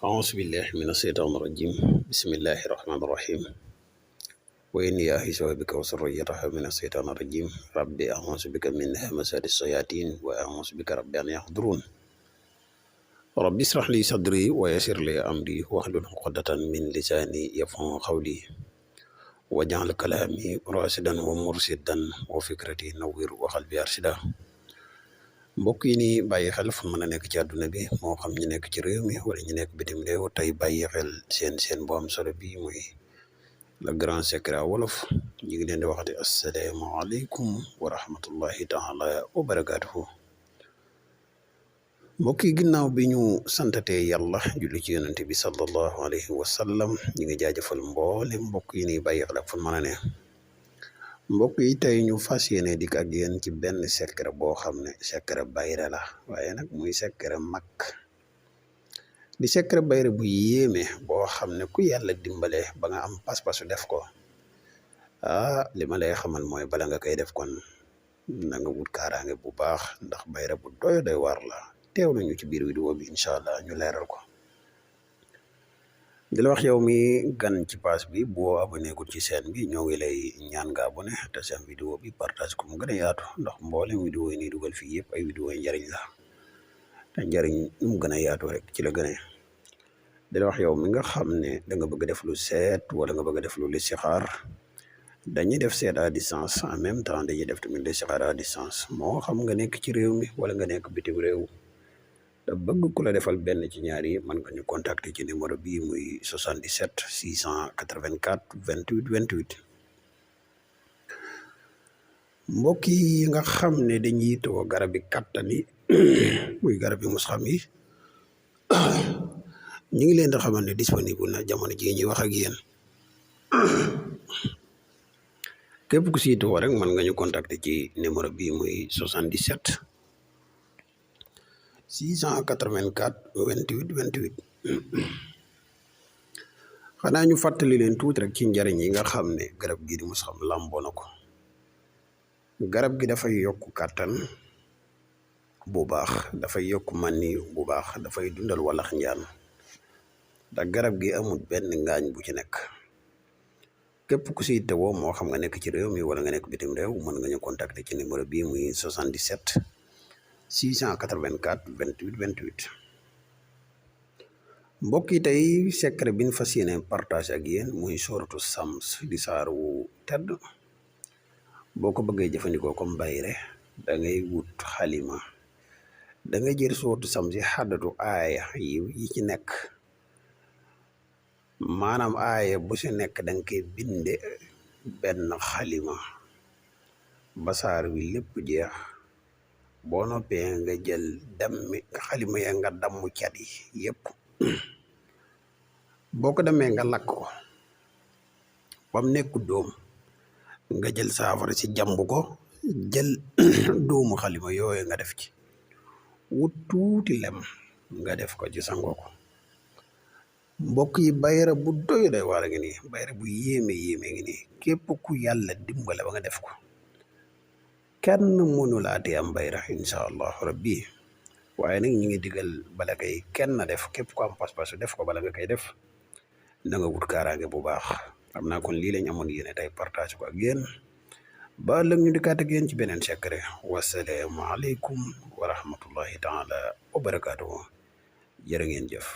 أعوذ بالله من الشيطان الرجيم بسم الله الرحمن الرحيم وإني أعيذها بك وذريتها من الشيطان الرجيم ربي أعوذ بك من همزات الشياطين وأعوذ بك ربي أن يحضرون ربي اشرح لي صدري ويسر لي أمري واحلل عقدة من لساني يفقهوا قولي واجعل كلامي راشدا ومرشدا وفكرتي نوّر وقلبي أرشدا mbokk yi ni bàyyi xel fu mën a nekk ci àdduna bi moo xam ñu nekk ci réew mi wala ñu nekk bitim réew tey bàyyi xel seen bu am solo bi muy le grand secret wolof ñu ngi leen di waxati asalaamaaleykum wa rahmatullahi taala wa barakaatuhu mbokk yi ginnaaw bi ñu santatee yàlla julli ci yonente bi sallallahu alayhi wa sallam ñu ngi jaajëfal mboole mbokk yi ni bàyyi xel ak fu mën a ne mbokk yi tey ñu fas yéene dikk ak yéen ci benn secret boo xam ne secret bayre la waaye nag muy secret mag di secret bayre bu yéeme boo xam ne ku yàlla dimbale ba nga am pas-pasu def ko li ma lay xamal mooy bala nga koy def kon na nga wut kaaraange bu baax ndax bayre bu doy war la teew nañu ci biir vidéo bi incha allah ñu leeral ko di la wax yow mi gan ci pass bi boo abonné gul ci chaîne bi ñoo ngi lay ñaan nga abonné te seen vidéo bi partage ko mu gën a yaatu ndax mboolem vidéo yi ni dugal fii yëpp ay vidéo yi njariñ la te njariñ nu mu gën a yaatu rek ci la gën a di la wax yow mi nga xam ne da nga bëgg def lu seet wala nga bëgg def lu listixaar dañuy def seet à distance en même temps dañuy def tamit listixaar à distance moo xam nga nekk ci réew mi wala nga nekk bitim réew da bëgg ku la defal benn ci ñaar yi mën nga ñu contacter ci numéro bii muy 77 684 28 28 mbokk yi nga xam ne dañuy too garab yi kàttan yi muy garab yi musxam yi ñu ngi leen di xamal ne disponible na jamono ji ñuy wax ak yéen képp ku siitoo rek mën nga ñu contacter ci numéro bii muy 77 684 28 28 xanaa ñu fàttali leen tuuti rek ci njariñ yi nga xam ne garab gi di musxam làmboo na ko garab gi dafay yokk kàttan bu baax dafay yokk mànni bu baax dafay dundal walax njaan da garab gi amul benn ngaañ bu ci nekk képp ku si tewoo moo xam nga nekk ci réew mi wala nga nekk bitim réew mën nga ñu contacter ci numéro bii muy 77 684 28 28 mbokk yi tey secret bi ñu fas yéene partage ak yéen muy sooratu Sams di saar wu tedd boo ko bëggee jëfandikoo comme bayre da ngay wut xalima da ngay jël sooratu Sams yi xaddatu aaya yi ci nekk maanaam aaya bu si nekk da nga koy binde benn xalima ba saar wi lépp jeex boo noppee nga jël dammi xalima ya nga dammu cat yi yëpp boo ko demee nga lakk ko bam nekk dóom nga jël saafara si jàmb ko jël dóomu xalima yooyu nga def ci wut tuuti lem nga def ko ci sangoo ko mbokk yi bayra bu doy waar a ngi nii bayra bu yéeme ngi nii képp ku yàlla dimbale ba nga def ko kenn mënu laa tee am bayra incha allah rabbi waaye nag ñu ngi digal bala kay kenn def képp ku am pas-pasu def ko bala nga koy def na nga wut kaaraange bu baax xam naa kon lii lañ amoon yéene tey partage ko ak yéen ba ëllëg ñu dikkaat ak yéen ci beneen secret wasalaamu aleykum wa rahmatullahi taala wa barakaatuhu jërë ngeen jëf